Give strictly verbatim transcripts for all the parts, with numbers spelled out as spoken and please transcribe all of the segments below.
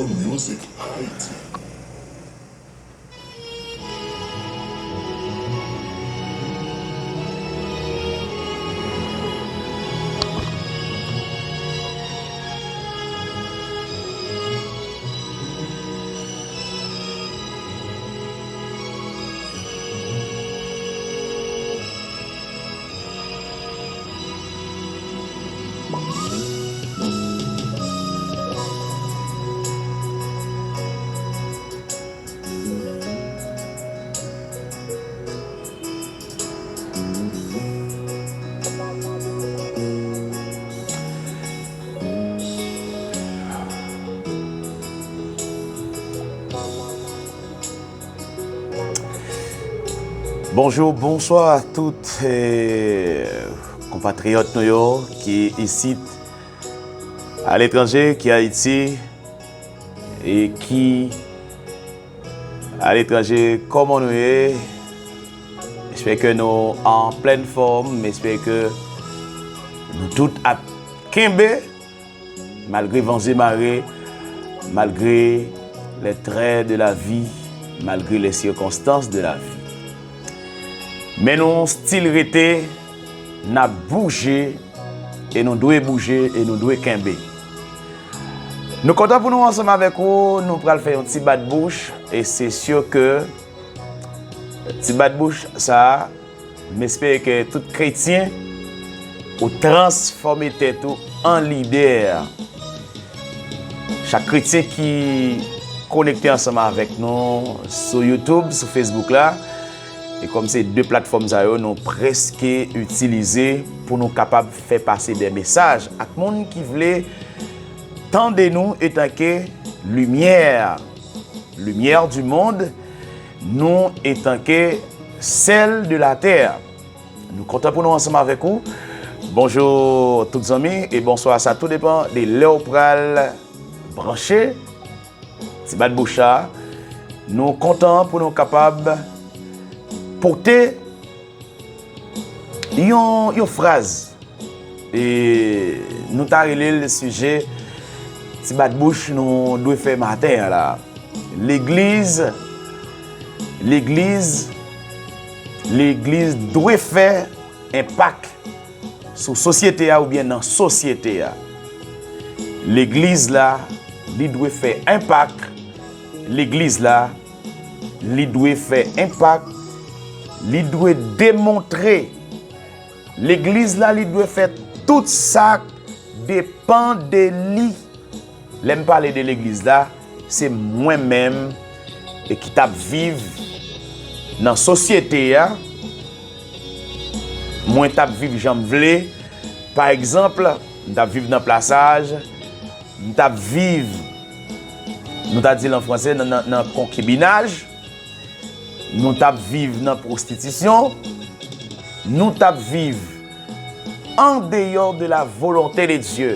Music Haiti. Bonjou, bonswa tout, eh, konpatriyòt nou yo ki isit, aletranje, ki Ayiti, e ki aletranje, kòman nou ye? M espere ke nou an plèn fòm, m espere ke nou tout ap kenbe, malgre van e mare, malgre les traits de la vie, malgre les circonstances de la vie. Men nou still rete, n ap bouje, e nou dwe bouje, e nou dwe kenbe. Nou kontan pou nou ansanm avèk ou, nou pral fè yon ti bat bouch, e se si ke ti bat bouch sa a, m espere ke tout kretyen ou transfòme tèt ou an lidè. Chak kretyen ki konekte ansanm avèk nou sou YouTube, sou Facebook la, e kòm se de platfòm sa yo nou prèske itilize pou nou kapab fè pase de mesaj ak moun ki vle tande nou etanke limyè, lumière du monde, nou etanke sel de la terre. Nou kontan pou nou ansanm avèk ou. Bonjou tout zanmi e bonswa, sa tou depan de lè w pral branche ti bat bouch la. Nou kontan pou nou kapab pote yon, yon fraz. E nou ta rele l sijè ti bat bouch nou dwe fè maten an la. Legliz, legliz, legliz dwe fè enpak sou sosyete a oubyen nan sosyete a. Legliz la, li dwe fè enpak. Legliz la, li dwe fè enpak. Li dwe demontre. Legliz la, li dwe fè tout sa k depann de li. Lè m pale de legliz la, se mwen menm e ki t ap viv nan sosyete a. Mwen t ap viv jan m vle. Pa egzanp, m t ap viv nan plasaj, m t ap viv, nou ta di l an franse, nan, nan, nan konkibinaj, nou t ap viv nan pwostitisyon, nou t ap viv en dehors de la volonté de Dieu.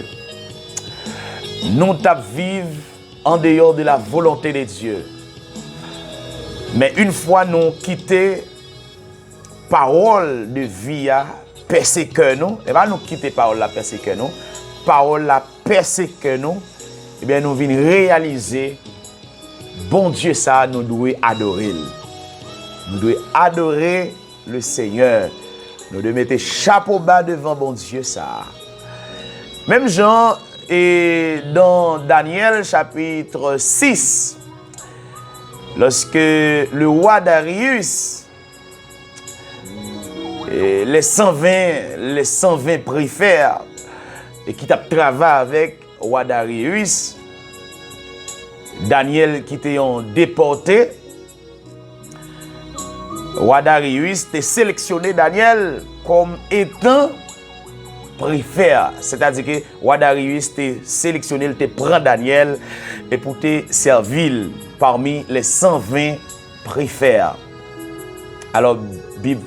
Nou t ap viv en dehors de la volonté de Dieu. Men yon fwa nou kite pawòl de vi a pèse kè nou, e pa nou kite pawòl la pèse kè nou, pawòl la pèse kè nou, ebyen nou vin reyalize Bondye sa a nou dwe adore l. Nou dwe adore le Seigneur. Nou dwe mete chapo ba devan Bondye sa a. Menm jan, e, dans Daniel chapitre six, lorsque le roi Darius, e, les cent vingt, les cent vingt préfets, e ki t ap travay avèk wa Darius, Daniel ki te yon depòte, wa Darius te seleksyone Daniel kòm etan prefè, sètadi ke wa Darius te seleksyone, l te pran Daniel e pou te sèvi l pami les cent vingt préfets. Alò, Bib,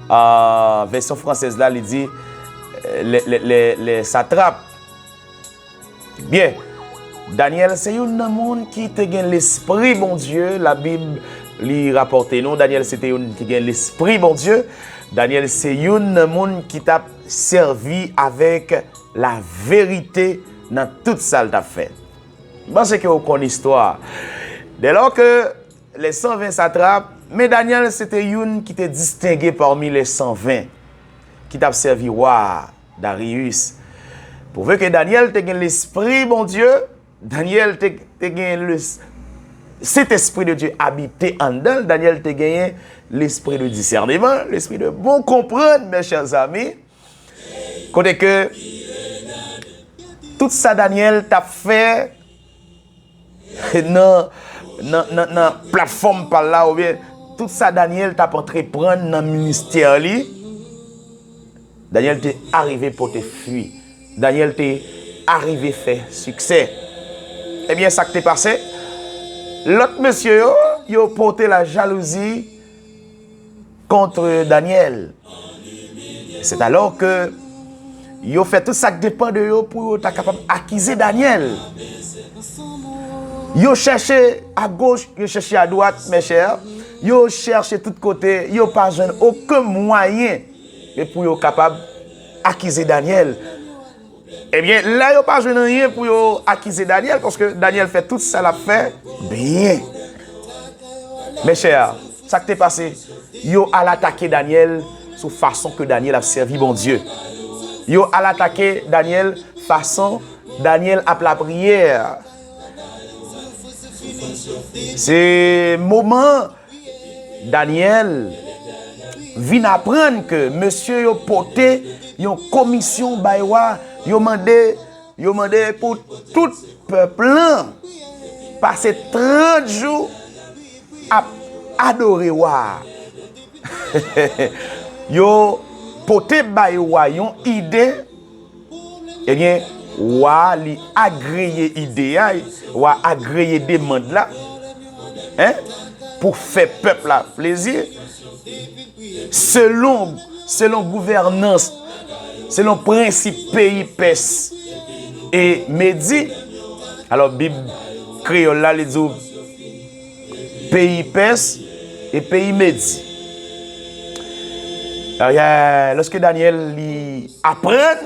euh, vèsyon fransèz la, li di, euh, les, les, les, les satrapes. Byen, Danyèl se youn nan moun ki te gen lespri Bondye. Labib li rapòte nou, Danyèl se te youn ki gen lespri Bondye. Danyèl se youn nan moun ki t ap sèvi avèk laverite nan tout sa l t ap fè. M panse ke w konn istwa. Dèlò ke les cent vingt satrap, men Danyèl se te youn ki te distenge pami les cent vingt ki t ap sèvi wa a, Dariyis. Pouvi ke Danyèl te gen lespri Bondye, Danyèl te, te gen le Sentespri de Dye abite anndan l, Danyèl te genyen lespri de disèneman, lespri de bon konprann, mes chers amis. Kote ke tout sa Danyèl t ap fè nan, nan, nan, nan platfòm pa l la, oubyen tout sa Danyèl t ap antreprann nan ministè li, Danyèl te arive pote fwi. Danyèl te arive fè siksè. Ebyen, sa k te pase? Lòt mesye yo, yo pote lajalouzi contre Daniel. C'est alors que yo fè tout sa k depann de yo pou yo ta kapab akize Daniel. Yo chèche agoch, yo chèche adwat, mes chers. Yo chèche tout kote, yo pa jwenn okenn mwayen e pou yo kapab akize Daniel. Ebyen, la yo pa jwenn anyen pou yo akize Daniel, paske Daniel fè tout sa l ap fè byen. Mes chers, sa k te pase? Yo al atake Daniel sou fason ke Daniel ap sèvi Bondye. Yo al atake Daniel fason Daniel ap lapriyè. Se moman Daniel vin aprann ke mesye yo pote yon komisyon bay wa, yo mande, yo mande pou tout pèp lan pase trant jou ap adore wa a. Yo pote bay wa yon ide, ebyen, wa a li agreye ide a, wa a agreye demann la, en, pou fè pèp la plezi. Selon, selon gouvènans, selon prensip peyi Pès e Medi, alò, Bib kreyòl la, li di w peyi Pès e peyi Medi. Ayayay, lòske Danyèl li aprann,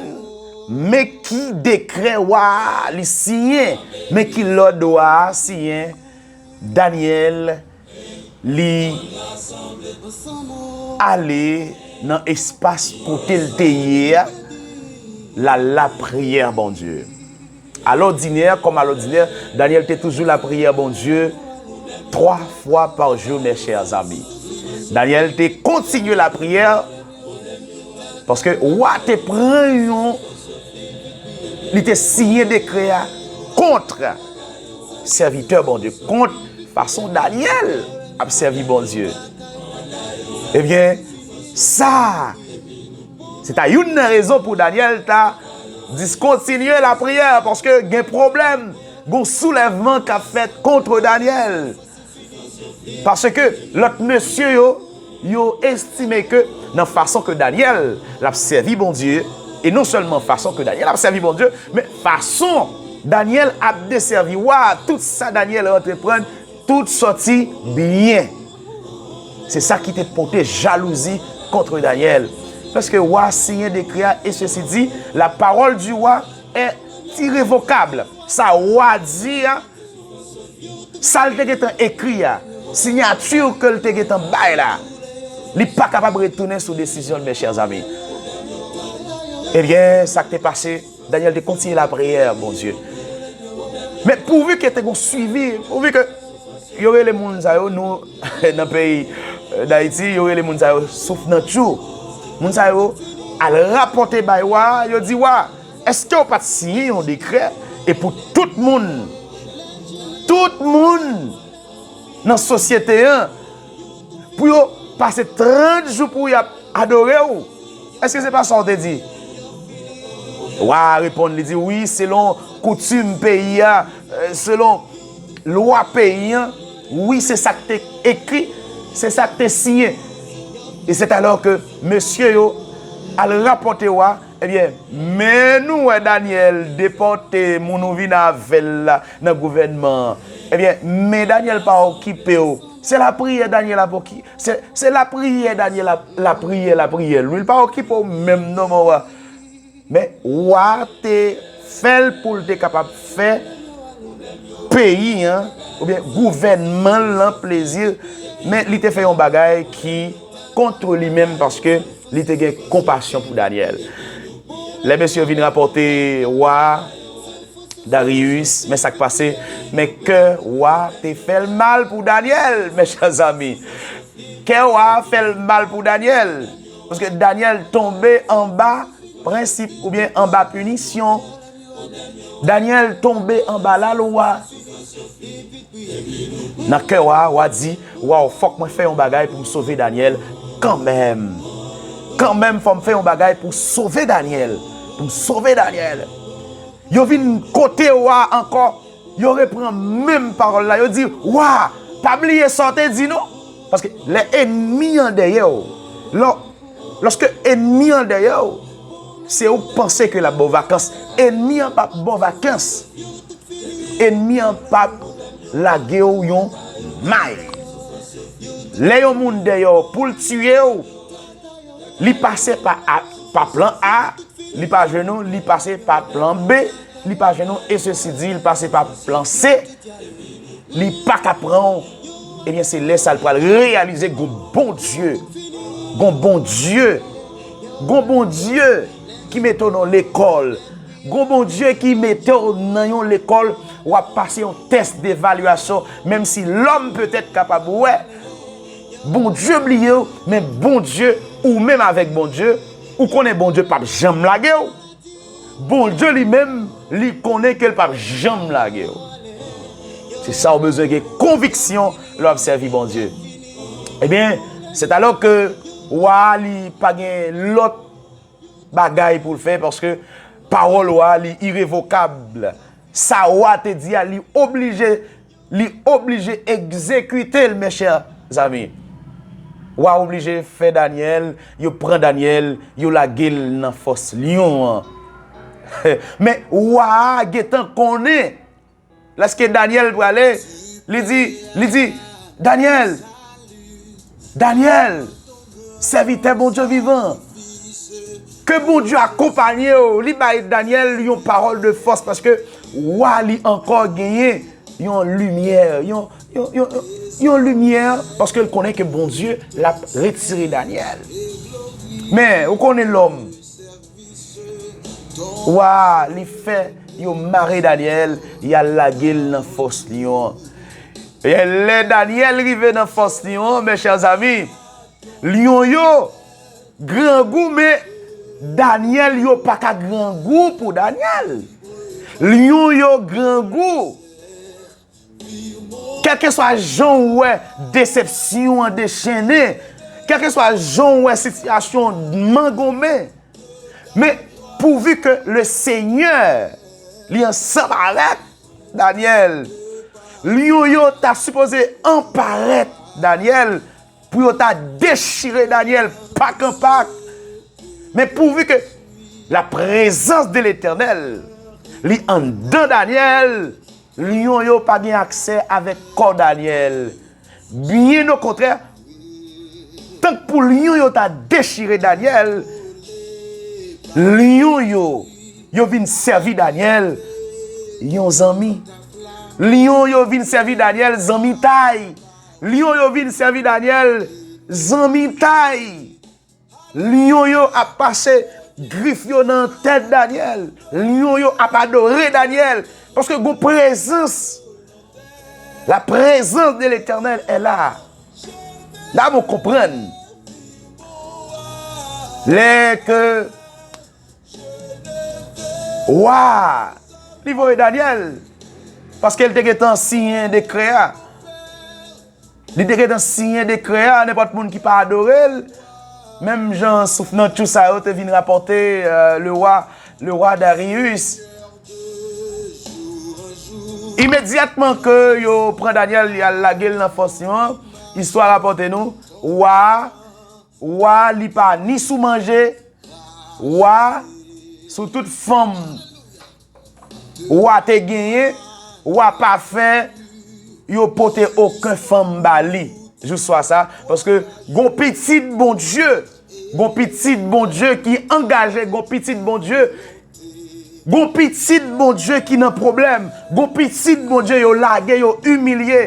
men ki dekrè wa a li siyen, men ki lòd wa a siyen, Danyèl li ale nan espas kote l te ye a, l al lapriyè Bondye. Alòdinè, kòm alòdinè, Danyèl te toujou lapriyè Bondye twa fwa pa jou, mes chers amis. Danyèl te kontinye lapriyè, paske wa te pran yon, li te siyen dekrè a kont sèvitè Bondye, kont fason Danyèl ap sèvi Bondye. Ebyen, sa, se ta youn nan rezon pou Danyèl ta diskontinye lapriyè, paske gen pwoblèm, gon soulèvman k ap fèt kont Danyèl. Paske lòt mesye yo, yo estime ke nan fason ke Danyèl l ap sèvi Bondye, e non sèlman fason ke Danyèl ap sèvi Bondye, men fason Danyèl ap desèvi wa a, tout sa Danyèl antreprann, tout sòti byen. Se sa ki te pote jalouzi kont Danyèl. Lòske wa siyen dekrè a, et ceci dit, la parole du roi est irrévocable. Sa wa di a, sa l te gentan ekri a, siyati ke l te gentan bay la, li pa kapab retounen sou desizyon l, mes chers amis. Ebyen, sa k te pase, Danyèl te kontinye lapriyè, Bondye. Men pouvi ke te gon swivi, pouvi ke yo rele moun sa yo, nou, nan peyi, eh, Dayiti, yo rele moun sa yo souf nan tchou. Moun sa yo al rapòte bay wa a, yo di, wa, èske w pa t siyen yon dekrè e pou tout moun, tout moun nan sosyete an, pou yo pase trant jou pou y ap adore w? Èske se pa sa w te di? Wa a reponn, li di, wi, selon koutim peyi a, eh, selon lwa peyi an, wi, se sa k te ekri, se sa k te siyen. E c'est alors que mesye yo al rapòte wa, ebyen, men nou wè Danyèl depòte moun ou vin avè l la nan gouvènman an. Ebyen, men Danyèl pa okipe w. Se lapriyè Danyèl ap oki-, se, se lapriyè Danyèl ap lapriyè, lapriyè l. Wi, l pa okipe w menm non, mon wa. Men wa te fè l pou l te kapab fè peyi an, oubyen gouvènman l lan plezi, men li te fè yon bagay ki kont li menm, paske li te gen konpasyon pou Danyèl. Lè mesye yo vin rapòte wa Dariyis, men sa k pase, men kè wa te fè l mal pou Danyèl, mes chers amis. Kè wa fè l mal pou Danyèl, paske Danyèl tonbe anba prensip oubyen anba pinisyon. Danyèl tonbe anba lalwa. Nan kè wa, wa di, waw, fòk mwen fè yon bagay pou m sove Danyèl kanmenm. Kanmenm, fò m fè yon bagay pou sove Danyèl. Pou m sove Danyèl. Yo vin kote wa ankò. Yo repran menm pawòl la. Yo di, wa, pa bliye sa w te di nou. Paske lè enmi an dèyè w, lò, lòske enmi an dèyè w, se ou k panse ke l ap ba w vakans. Enmi an p ap ba w vakans. Enmi an p ap lage w yon may. Lè yon moun dèyè w pou l tiye w, li pase pa, a, pa plan A, li pa jwenn ou, li pase pa plan B, li pa jwenn ou, e sesi di, li pase pa plan C, li pa ka pran w. Ebyen, se lè sa l pral reyalize gon Bondye, gon Bondye, gon Bondye ki mete w nan lekòl, gon Bondye ki mete w nan yon lekòl, w ap pase yon tès devalyasyon, menm si lòm petèt kapab wè Bondye bliye w, men Bondye, ou menm avèk Bondye, ou konnen Bondye p ap janm lage w. Bondye li menm, li konnen ke l p ap janm lage w. Se sa w bezwen gen konviksyon lè w ap sèvi Bondye. Ebyen, sètalò ke wa a li pa gen lòt bagay pou l fè, paske pawòl wa a li irevokab. Sa wa te di a, li oblije, li oblije egzekite l, mes chers amis. Wa oblije fè Danyèl, yo pran Danyèl, yo lage l nan fòs lyon an. Men wa a gentan konnen lèske Danyèl prale, li di, li di, Danyèl, Danyèl, sèvitè Bondye vivan, ke Bondye akonpanye w. Li bay Danyèl yon pawòl de fòs, paske wa li ankò genyen yon limyè, yon, yon, yon, yon, yon limyè, paske l konnen ke Bondye l ap retire Danyèl. Men, ou konnen lòm, wa a, li fè yo mare Danyèl, y al lage l nan fòs lyon an. E lè Danyèl rive nan fòs lyon an, mes chers amis, lyon yo grangou, men Danyèl yo pa ka grangou pou Danyèl. Lyon yo grangou. Kèlkeswa jan w wè desepsyon an dechennen, kèlkeswa jan w wè sitiyasyon an mangonmen, men pouvi ke le Senyè li ansanm avèk Danyèl, lyon yo ta sipoze anparèt Danyèl pou yo ta dechire Danyèl pak an pak. Men pouvi ke la prezans de Letènèl li anndan Danyèl, lyon yo pa gen aksè avèk kò Danyèl. Byen okontrè, tank pou lyon yo ta dechire Danyèl, lyon yo, yo vin sèvi Danyèl yon zanmi. Lyon yo vin sèvi Danyèl zanmitay. Lyon yo vin sèvi Danyèl zanmitay. Lyon yo ap pase grif yo nan tèt Danyèl. Lyon yo ap adore Danyèl. Paske gon prezans. La présence de l'Éternel est là. La nou konprann. Lè ke wa li voye Danyèl, paske l te gentan siyen dekrè a. Li te gentan siyen dekrè a, nenpòt moun ki pa adore l, menm jan souf nan tchou sa yo te vin rapòte, euh, le roi, le roi Darius. Imedyatman ke yo pran Danyèl, y al lage l nan fòs lyon an, istwa rapòte nou, wa, wa li pa ni sou manje, wa sou tout fanm wa te genyen, wa pa fè yo pote okenn fanm ba li. Jou swa sa, paske gon pitit Bondye, gon pitit Bondye ki angaje, gon pitit Bondye Gon pitit Bondye ki nan pwoblèm. Gon pitit Bondye yo lage, yo imilye.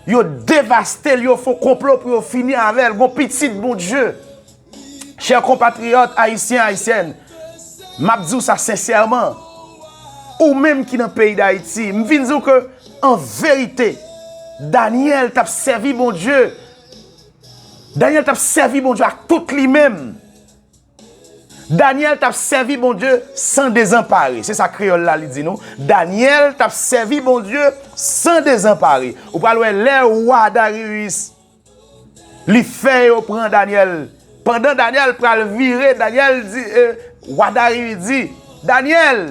Yo devaste l, yo fè konplo pou yo fini avè l. Gon pitit Bondye. Chè konpatriyòt ayisyen, ayisyèn, m ap di w sa sensèman. Ou menm ki nan peyi Dayiti, m vin di w ke, an verite, Danyèl t ap sèvi Bondye. Danyèl t ap sèvi Bondye ak tout li menm. Danyèl t ap sèvi Bondye san dezanpare. Se sa kreyòl la li di nou. Danyèl t ap sèvi Bondye san dezanpare. Ou pral wè lè wa Dariyis, li fè yo pran Danyèl. Pandan Danyèl pral vire, Danyèl di, e, wa Dariyis di, Danyèl,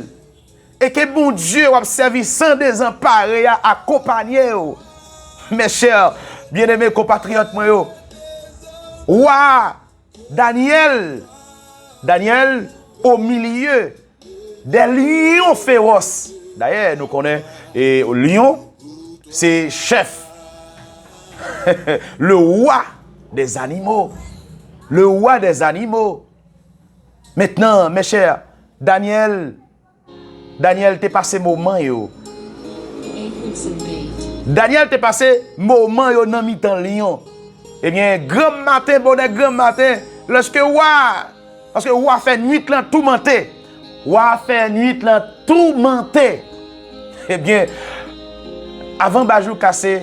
e ke Bondye w ap sèvi san dezanpare a akonpanye w. Mes chers bien-aimés konpatriyòt mwen yo, wa Daniel, Daniel au milieu des lions féroces. Dayè, nou konnen, e, lyon, se chèf. Le roi des animaux. Le roi des animaux. Maintenant, mes chers, Daniel, Daniel te pase moman yo. Daniel te pase moman yo nan mitan lyon. Ebyen, granm maten, bonè granm maten, lèske wa, paske wa fè nwit lan toumante. Wa fè nwit lan toumante. Ebyen, avan bajou kase,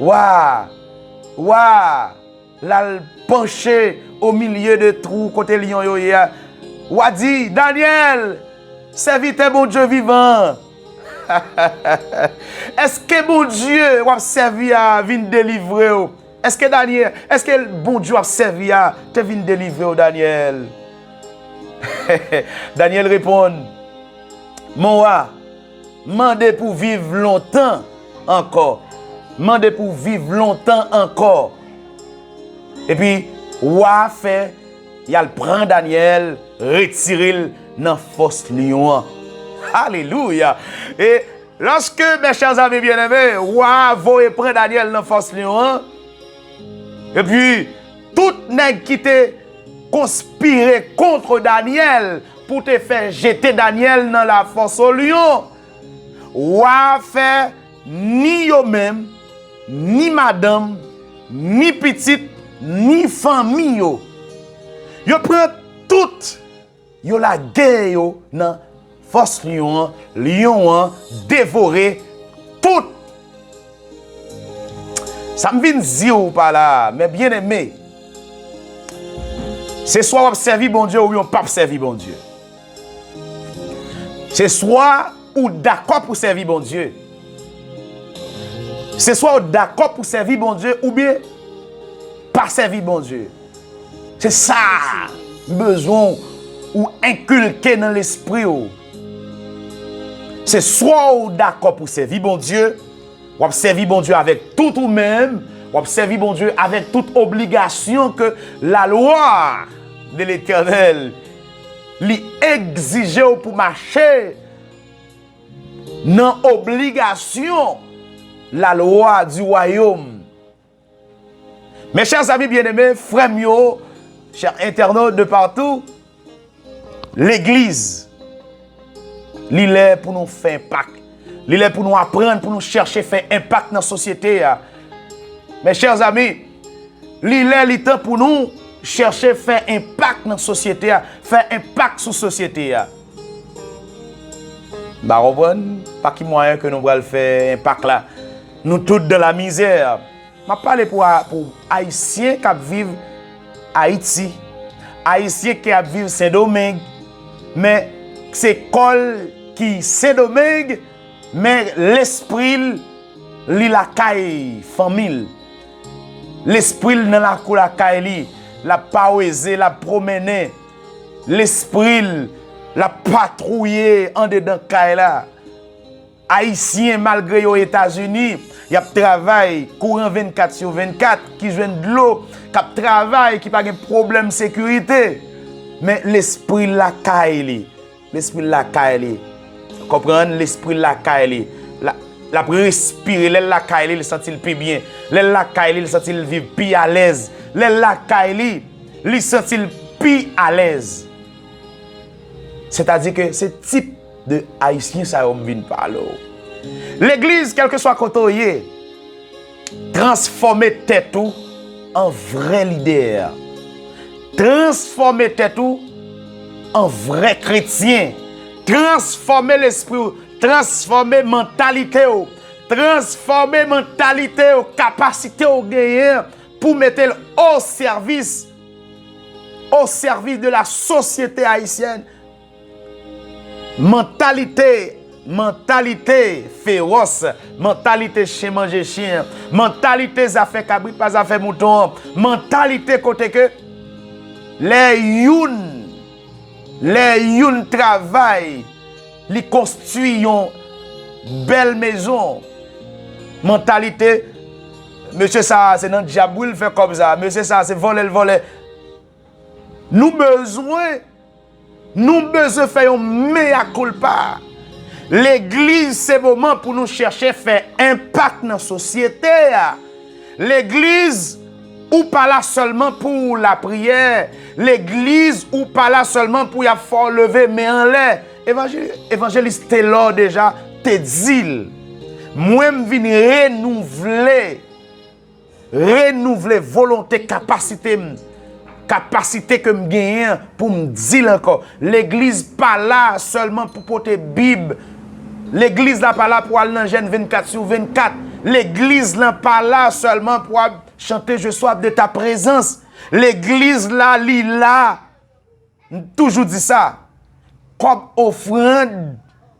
wa, wa, l al panche o milye de twou kote lyon yo ye a. Wa di, Danyèl, sèvitè Bondye vivan an, èske Bondye w ap sèvi a vin delivre w? Èske Danyèl, èske Bondye w ap sèvi a te vin delivre w, Danyèl? Danyèl reponn, Mon wa, mande pou viv lontan ankò. Mande pou viv lontan ankò. Epi, wa fè y al pran Danyèl, retire l nan fòs lyon an. Alelouya! E lòske, mes chers amis bien-aimés, wa voye pran Danyèl nan fòs lyon an, epi tout nèg ki te konspire kont Danyèl pou te fè jete Danyèl nan lafòs o lyon, wa fè ni yo menm, ni madanm, ni pitit, ni fanmi yo. Yo pran tout, yo lage yo nan fòs lyon an, lyon an devore tout. Sa m vin di w pa la, mes bien-aimés, se swa w ap sèvi Bondye oubyen w p ap sèvi Bondye. Se swa ou dakò pou sèvi Bondye. Se swa ou dakò pou sèvi Bondye oubyen pa sèvi Bondye. Se sa m bezwen ou enkilke nan lespri w. Se swa ou dakò pou sèvi Bondye, w ap sèvi Bondye avèk tout ou menm, w ap sèvi Bondye avèk tout obligasyon ke la loi de l'Éternel li egzije w pou mache nan obligasyon la loi du royaume. Mes chers amis bien-aimés, frè m yo, chers internautes de partout, legliz, li lè pou nou fè enpak. Li lè pou nou aprann, pou nou chèche fè enpak nan sosyete a. Mes chers amis, li lè, li tan pou nou chèche fè enpak nan sosyete a, fè enpak sou sosyete a. M pa konprann pa ki mwayen ke nou pral fè enpak la. Nou tout dans la misère. M ap pale pou, pou Ayisyen k ap viv Ayiti, Ayisyen ki ap viv Sendomeng, men se kò l ki Sendomeng, men lespri l, li lakay fanmi l. Lespri l nan lakou lakay li, l ap paweze, l ap pwomennen. Lespri l, l ap patwouye andedan kay la. Ayisyen, malgre yo Etazini, y ap travay kouran vennkat sou vennkat, ki jwenn dlo, k ap travay, ki pa gen pwoblèm sekirite. Men lespri l lakay li. Lespri l lakay li. Konprann? Lespri l lakay li. La, l ap respire. Lè l lakay li, li santi l pi byen. Lè l lakay li, li santi l viv pi alèz. Lè l lakay li, li santi l pi alèz. Sètadi ke se tip de Ayisyen sa yo m vin pale w. Legliz, kèlkeswa kote w ye, transfòme tèt ou an vrè lidè. Transfòme tèt ou an vrè kretyen. Transfòme lespri w, transfòme mantalite w, transfòme mantalite w, kapasite w genyen pou mete l o sèvis, o sèvis de la sosyete ayisyèn. Mantalite, mantalite fewòs, mantalite chen manje chen, mantalite zafè kabrit pa zafè mouton, mantalite kote ke lè youn, lè youn travay, li konstwi yon bèl mezon. Mantalite, mesye sa a se nan dyab wi l fè kòb sa, mesye sa a se vòlè l vòlè. Nou bezwen, nou bezwen fè yon mea culpa. Legliz se moman pou nou chèche fè enpak nan sosyete a. Legliz, ou pa la sèlman pou lapriyè. Legliz, ou pa la sèlman pou y ap fè w leve men anlè. Evanjel-, Evanjelis Telò deja te di l. Mwen, m vin renouvle, renouvle volonte, kapasite m, kapasite ke m genyen pou m di l ankò. Legliz pa la sèlman pou pote Bib. Legliz la pa la pou al nan jèn vennkat sou vennkat. Legliz lan pa la sèlman pou al chante Je soif de ta présence. Legliz la, li la. M toujou di sa. Kòb ofrann,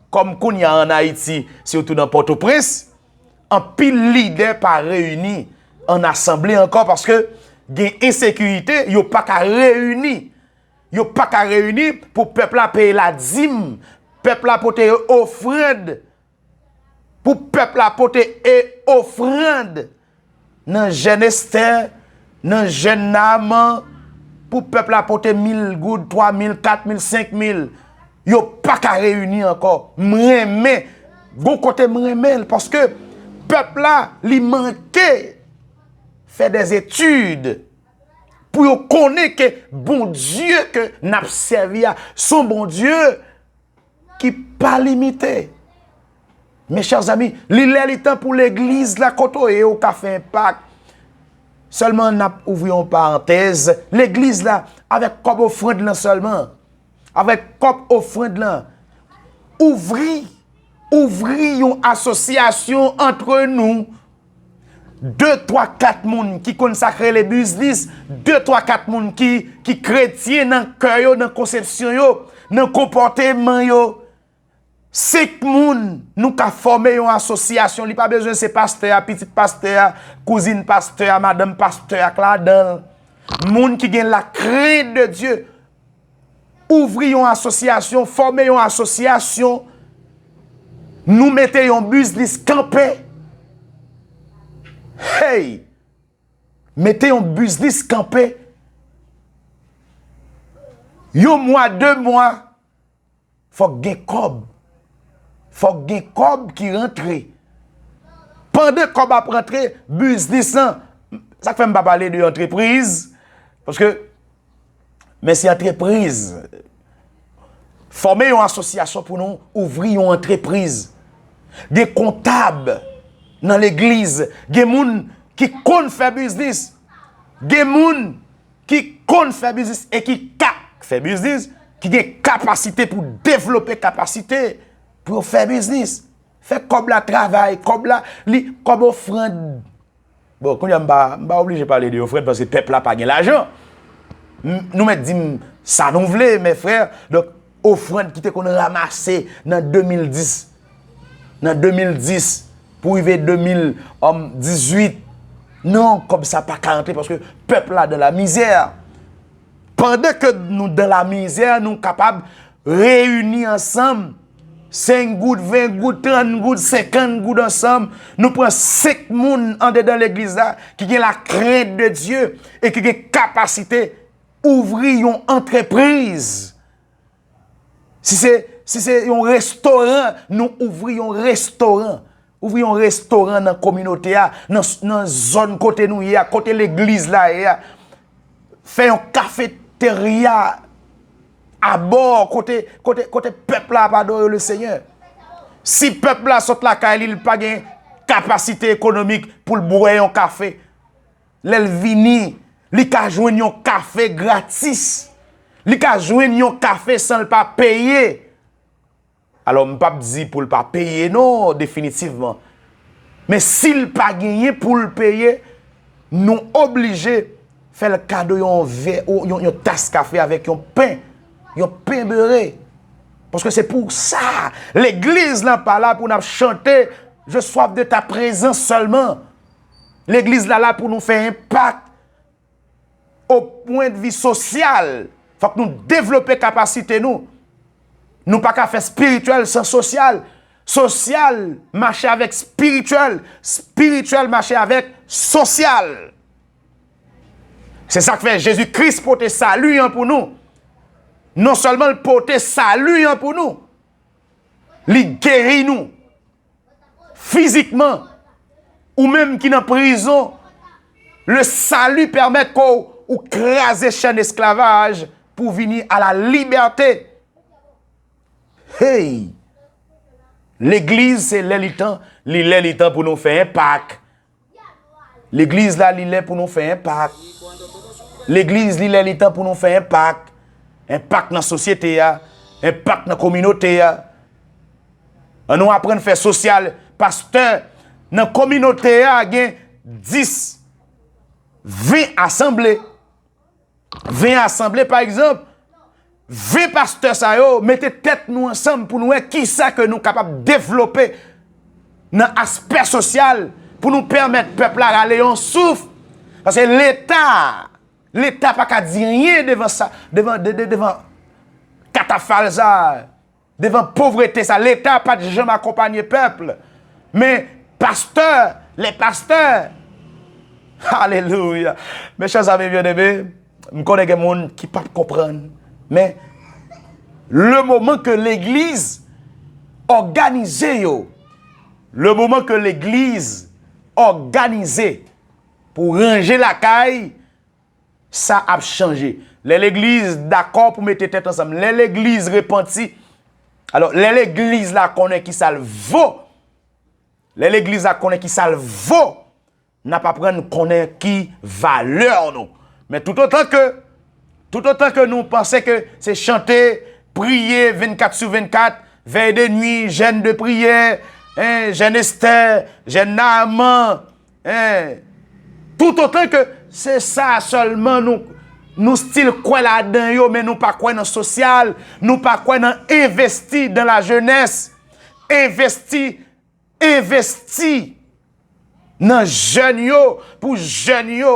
kòm kounye a ann Ayiti, sitou nan Pòtoprens, anpil lidè pa reyini ann asanble ankò paske gen ensekirite, yo pa ka reyini. Yo pa ka reyini pou pèp la peye ladim, pèp la pote ofrann, pou pèp la pote e ofrann nan jèn Estè, nan jèn Naaman, pou pèp la pote mil goud, twa mil, kat mil, senk mil. Yo pa ka reyini ankò. M renmen, gon kote m renmen l, paske pèp la, li manke fè dèzetid pou yo konnen ke Bondye ke n ap sèvi a, se yon Bondye ki pa limite. Mes chers amis, li lè li tan pou legliz la kote w ye, ou ka fè enpak. Sèlman n ap ouvri yon parantèz, legliz la, avèk kòb ofrann lan sèlman, avèk kòb ofrann lan, ouvri, ouvri yon asosyasyon antre nou, de, twa, kat moun ki konn sa k rele biznis, de, twa, kat moun ki, ki kretyen nan kè yo, nan konsepsyon yo, nan konpòteman yo. Senk moun, nou ka fòme yon asosyasyon. Li pa bezwen se pastè a, pitit pastè a, kouzin pastè a, madanm pastè a k ladan l. Moun ki gen la crainte de Dieu. Ouvri yon asosyasyon, fòme yon asosyasyon. Nou mete yon biznis kanpe. Hey! Mete yon biznis kanpe. Yon mwa, de mwa, fòk gen kòb. Fòk gen kòb ki rantre. Pandan kòb ap rantre, biznis lan, sa k fè m pa pale de antrepriz, paske, men se antrepriz. Fòme yon asosyasyon pou nou ouvri yon antrepriz. Gen kontab nan legliz. Gen moun ki konn fè biznis. Gen moun ki konn fè biznis e ki ka fè biznis, ki gen kapasite pou devlope kapasite pou yo fè biznis. Fè kòb la travay, kòb la, li, kòb ofrann. Bon, kounye a m pa, m pa oblije pale de ofrann paske pèp la pa gen lajan. M, nou mèt di m sa nou vle, mes frères. Donk, ofrann ki te konn ranmase nan de mil dis, nan de mil dis pou rive de mil dizuit, non, kòb sa pa ka rantre paske pèp la dan la mizè. Pandan ke nou dan la mizè, nou kapab reyini ansanm, senk goud, ven goud, trant goud, senkant goud ansanm. Nou pran senk moun andedan legliz la ki gen la crainte de Dieu e ki gen kapasite ouvri yon antrepriz. Si se, si se yon restoran, nou ouvri yon restoran. Ouvri yon restoran nan kominote a, nan, nan zòn kote nou ye a, kote legliz la ye a. Fè yon kafeterya. abò kote, kote, kote pèp la ap adore le Senyè. Si pèp la sot lakay li, li pa gen kapasite ekonomik pou l bwè yon kafe, lè l vini, li ka jwenn yon kafe gratis. Li ka jwenn yon kafe san l pa peye. Alò, m p ap di pou l pa peye, non, definitivman. Men si l pa genyen pou l peye, nou oblije fè l kado yon vè, yon, yon tas kafe avèk yon pen, yon pen bere. Paske se pou sa. Legliz la pa la pou n ap chante, Je soif de ta présence seulement. Legliz la la pou nou fè enpak o pwendvi sosyal. Fòk nou devlope kapasite nou. Nou pa ka fè espirityèl san sosyal. Sosyal mache avèk espirityèl. Espirityèl mache avèk sosyal. Se sa k fè Jezi Kris pote sali an pou nou. Non sèlman l pote sali an pou nou, li geri nou fizikman. Ou menm ki nan prizon, le salut pèmèt ke w, ou kraze chèn esklavaj pou vini a la libète. Hey! Legliz, se lè li tan, li lè li tan pou nou fè enpak. Legliz la, li lè pou nou fè enpak. Legliz, li lè li tan pou nou fè enpak. Enpak nan sosyete a, enpak nan kominote a. Ann nou aprann fè sosyal. Pastè, nan kominote a, gen dis, ven asanble. Ven asanble, pa egzanp, ven pastè sa yo, mete tèt nou ansanm pou nou wè kisa ke nou kapab devlope nan aspè sosyal pou nou pèmèt pèp la rale yon souf. Paske Leta, Leta pa ka di anyen devan sa, devan, de, de, devan katafal sa. Devan povrete sa, Leta pa t janm akonpanye pèp. Men pastè, les pasteurs, alelouya. Mes chers amis bien-aimés, m konnen gen moun ki p ap konprann. Men, le moment que legliz òganize yo, le moment que legliz òganize pou ranje lakay, sa ap chanje. Lè legliz dakò pou mete tèt ansanm, lè legliz repanti, alò, lè legliz la konnen ki sa l vo, lè legliz la konnen ki sa l vo, n ap aprann konnen ki valè nou. Men toutotan ke, toutotan ke nou panse ke se chante, priye vennkat sou vennkat, vèy de nwi, jèn de priyè, en, jèn Estè, jèn Naaman, en, toutotan ke se sa sèlman nou, nou still kwè ladan yo, men nou pa kwè nan sosyal, nou pa kwè nan envesti dans la jeunesse, envesti, envesti nan jèn yo, pou jèn yo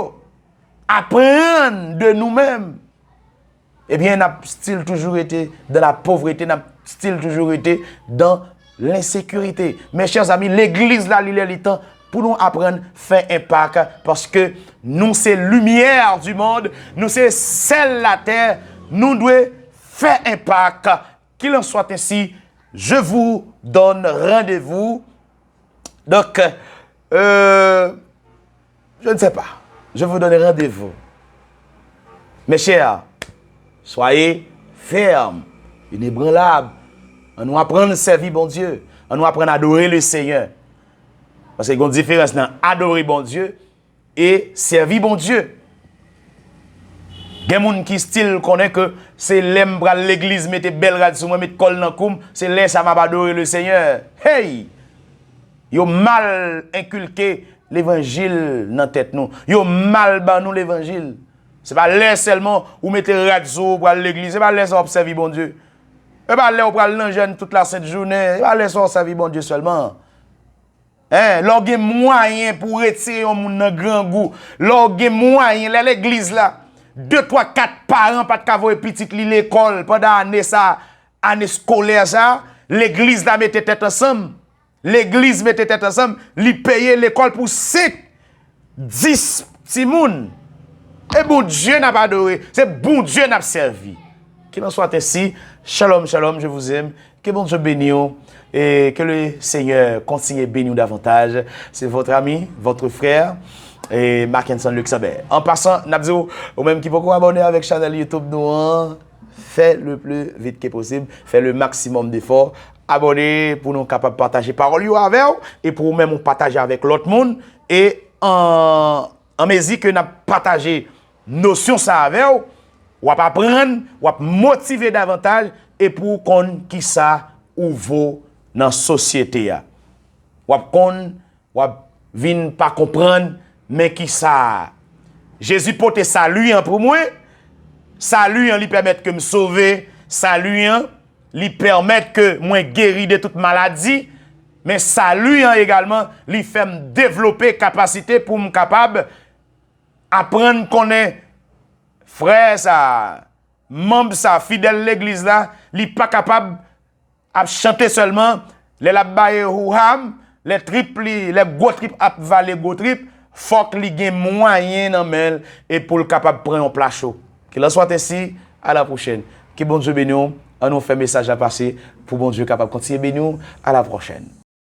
aprann de nou menm. Ebyen, n ap still toujou rete dans la pauvreté, n ap still toujou rete dans l'insécurité. Mes chers amis, legliz la, li lè li tan pou nou aprann fè enpak, paske nou se lumière du monde, nou se sèl latè, nou dwe fè enpak. Qu'il en soit ainsi, je vous donne rendez-vous. Donc, euh, je ne sais pas. Je vous donne rendez-vous. Mes chers, soyez fermes, inébranlables. Ann nou aprann sèvi Bondye. Ann nou aprann adore le Senyè. Paske gen yon diferans nan adore Bondye e sèvi Bondye. Gen moun ki still konnen ke se lè m pral legliz, mete bèl rad sou mwen, met kòl nan kou m, se lè sa m ap adore le Senyè. Hey! Yo mal enkilke levanjil nan tèt nou. Yo mal ban nou levanjil. Se pa lè sèlman ou mete rad sou ou pral legliz, se pa lè sa w ap sèvi Bondye. Se pa lè ou pral nan jèn tout la sent jounen, se pa lè sa w sèvi Bondye sèlman. En, lè w gen mwayen pou w retire yon moun nan grangou, lè w gen mwayen, lè legliz la, de, twa, kat paran pa t ka voye pitit li lekòl pandan ane sa, ane eskolè sa, legliz la mete tèt ansanm. Legliz mete tèt ansanm, li peye lekòl pou senk, dis timoun. E Bondye n ap adore, se Bondye n ap sèvi. Qu'il en soit ainsi, shalom, shalom, je vous aime. Que Bondye béni w et que le Seigneur continue de bénir davantage. C'est votre ami, votre frère, et Mackenson Luxembourg. An pasan, n ap di w, ou menm ki poko abòne avèk chanèl YouTube nou an, Fè le plus vite que possible, fè le maximum d'efforts. Abòne pou nou kapab pataje pawòl yo avè w e pou ou menm ou pataje avèk lòt moun. E an, an mezi ke n ap pataje nosyon sa avè w, w ap aprann, w ap motive davantaj e pou w konn kisa ou vo nan sosyete a. W ap konn, w ap vin pa konprann, men kisa a. Jezi pote sali an pou mwen. Sali an, li pèmèt ke m sove. Sali an, li pèmèt ke mwen geri de tout maladi. Men sali an egalman, li fè m devlope kapasite pou m kapab aprann konnen frè sa, manm sa, fidèl legliz la, li pa kapab ap chante sèlman, lè l ap bay houham, lè trip li, lè gwo trip ap vale gwo trip, fòk li gen mwayen nan men l e pou l kapab pran yon pla cho. Qu'il en soit ainsi, à la prochaine. Ke Bondye beni w, ann nou fè mesaj la pase pou Bondye kapab kontinye beni w, à la prochaine.